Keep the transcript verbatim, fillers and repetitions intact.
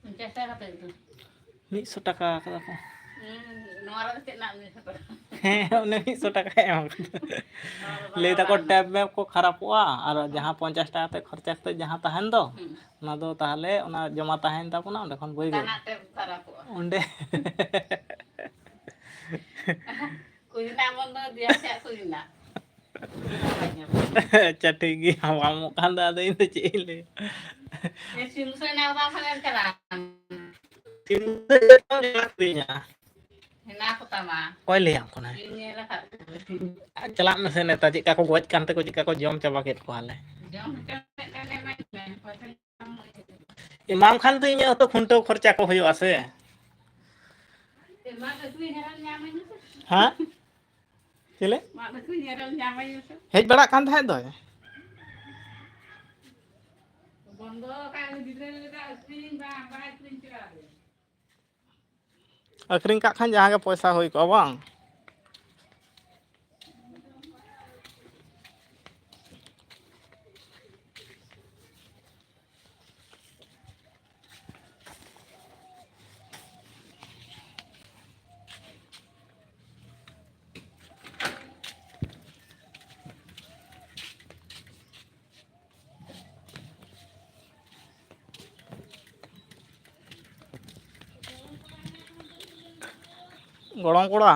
ᱯᱚᱧᱪᱟᱥ ᱴᱟᱠᱟ ᱠᱟᱛᱮ ᱜᱮ᱾ ᱢᱤᱫ ᱥᱚ ᱴᱟᱠᱟ ᱠᱟᱫᱟ ᱠᱚ᱾ ᱦᱩᱸ, ᱱᱚᱣᱟ ᱨᱮᱫᱚ ᱪᱮᱫ ᱨᱮᱱᱟᱜ ᱢᱤᱫ ᱥᱚ ᱴᱟᱠᱟ? ᱦᱮᱸ, ᱚᱱᱮ ᱢᱤᱫ ᱥᱚ ᱴᱟᱠᱟᱭ ᱮᱢ ᱠᱟᱫᱟ᱾ ᱚ, ᱵᱟᱵᱟ, ᱞᱟᱹᱭ ᱫᱟᱠᱚ ᱵᱟᱵᱟ᱾ ᱴᱮᱯ ᱢᱮᱯ ᱠᱚ ᱠᱷᱟᱨᱟᱯᱚᱜᱼᱟ, ᱟᱨ ᱦᱩᱸ᱾ ᱡᱟᱦᱟᱸ ᱯᱚᱧᱪᱟᱥ ᱴᱟᱠᱟ ᱠᱟᱛᱮ ᱠᱷᱚᱨᱪᱟ ᱠᱟᱛᱮ ᱡᱟᱦᱟᱸ ᱛᱟᱦᱮᱱ ᱫᱚ, ᱦᱩᱸ᱾ ᱚᱱᱟ ᱫᱚ ᱛᱟᱦᱚᱞᱮ ᱚᱱᱟ ᱡᱚᱢᱟ ᱛᱟᱦᱮᱱ ᱛᱟᱵᱚᱱᱟ, ᱚᱸᱰᱮ ᱠᱷᱚᱱ ᱵᱳᱭ ᱜᱮ᱾ ᱫᱟᱱᱟ ᱴᱮᱯ ᱠᱷᱟᱨᱟᱯᱚᱜᱼᱟ᱾ ᱚᱸᱰᱮ᱾ ᱠᱩᱧ ᱨᱮᱱᱟᱜ ᱵᱚᱱᱫᱚ ᱤᱫᱤᱭᱟ, ᱪᱮᱫ ᱠᱩᱧ ᱨᱮᱱᱟᱜ? ᱟᱪᱪᱷᱟ, ᱴᱷᱤᱠ ᱜᱮᱭᱟ, ᱵᱟᱢ ᱮᱢᱚᱜ ᱠᱷᱟᱱ ᱫᱚ ᱟᱫᱚ ᱤᱧ ᱫᱚ ᱪᱮᱫ ᱤᱧ ᱞᱟᱹᱭᱟ? ᱮ, ᱥᱤᱢ ᱵᱩᱥᱟᱹᱜ ᱨᱮᱱᱟᱜ ᱵᱟᱝ ᱦᱟᱞᱟᱝ ᱪᱟᱞᱟᱜᱼᱟ᱾ ᱥᱤᱢ ᱵᱩᱥᱟᱹᱜ ᱡᱚᱛᱚ ᱢᱮᱱᱟᱜ ᱛᱤᱧᱟ᱾ ᱦᱮᱱᱟᱜ ᱠᱚ ᱛᱟᱢᱟ᱾ ᱚᱠᱚᱭ ᱞᱟᱹᱭᱟᱢ ᱠᱟᱱᱟᱭ? ᱤᱧ ᱧᱮᱞ ᱟᱠᱟᱫ ᱠᱚᱣᱟ᱾ ᱟᱨ ᱪᱟᱞᱟᱜ ᱢᱮᱥᱮ ᱱᱮᱛᱟ, ᱪᱮᱫᱠᱟ ᱠᱚ ᱜᱚᱡ ᱠᱟᱱ ᱛᱮᱠᱚ ᱪᱮᱫᱠᱟ ᱠᱚ ᱡᱚᱢ ᱪᱟᱵᱟ ᱠᱮᱫ ᱠᱚᱣᱟᱞᱮ᱾ ᱡᱚᱢ ᱦᱚᱪᱚ ᱢᱮ, ᱢᱤᱫᱴᱟᱝ ᱮᱢᱟᱹᱧ ᱢᱮ, ᱯᱚᱭᱥᱟ ᱮᱢᱟᱢ ᱠᱷᱟᱱ ᱫᱚ ᱤᱧᱟᱹᱜ ᱦᱚᱸᱛᱚ ᱠᱷᱩᱱᱴᱟᱹᱣ ᱠᱷᱚᱨᱪᱟ ᱠᱚ ᱦᱩᱭᱩᱜᱼᱟ ᱥᱮ᱾ ᱢᱟᱜ ᱟᱹᱠᱷᱨᱤᱧ ᱧᱮᱞ ᱧᱟᱢᱟᱹᱧ ᱢᱮᱥᱮ᱾ ᱦᱮᱸ? ᱪᱮᱞᱮ? ᱢᱟᱜ ᱟᱹᱠᱷᱨᱤᱧ ᱧᱮᱞ ᱧᱟᱢᱟᱹᱧ ᱢᱮᱥᱮ᱾ ᱦᱮᱡ ᱵᱟᱲᱟᱜ ᱠᱟᱱ ᱛᱟᱦᱮᱸᱫ ᱫᱚᱭ᱾ ᱵᱚᱱᱫᱚ ᱟᱠᱟᱫ ᱩᱱᱤ ᱜᱤᱫᱽᱨᱟᱹ ᱞᱟᱹᱭ ᱞᱮᱫᱟ ᱟᱹᱠᱷᱨᱤᱧ ᱵᱟᱝ, ᱵᱟᱭ ᱟᱹᱠᱷᱨᱤᱧ ᱦᱚᱪᱚ ᱟᱫᱮᱭᱟ᱾ ᱟᱹᱠᱷᱨᱤᱧ ᱠᱟᱜ ᱠᱷᱟᱱ ᱡᱟᱦᱟᱸ ᱜᱮ ᱯᱚᱭᱥᱟ ᱦᱩᱭ ᱠᱚᱜᱼᱟ ᱵᱟᱝ? ᱜᱚᱲᱚᱢ ᱠᱚᱲᱟ,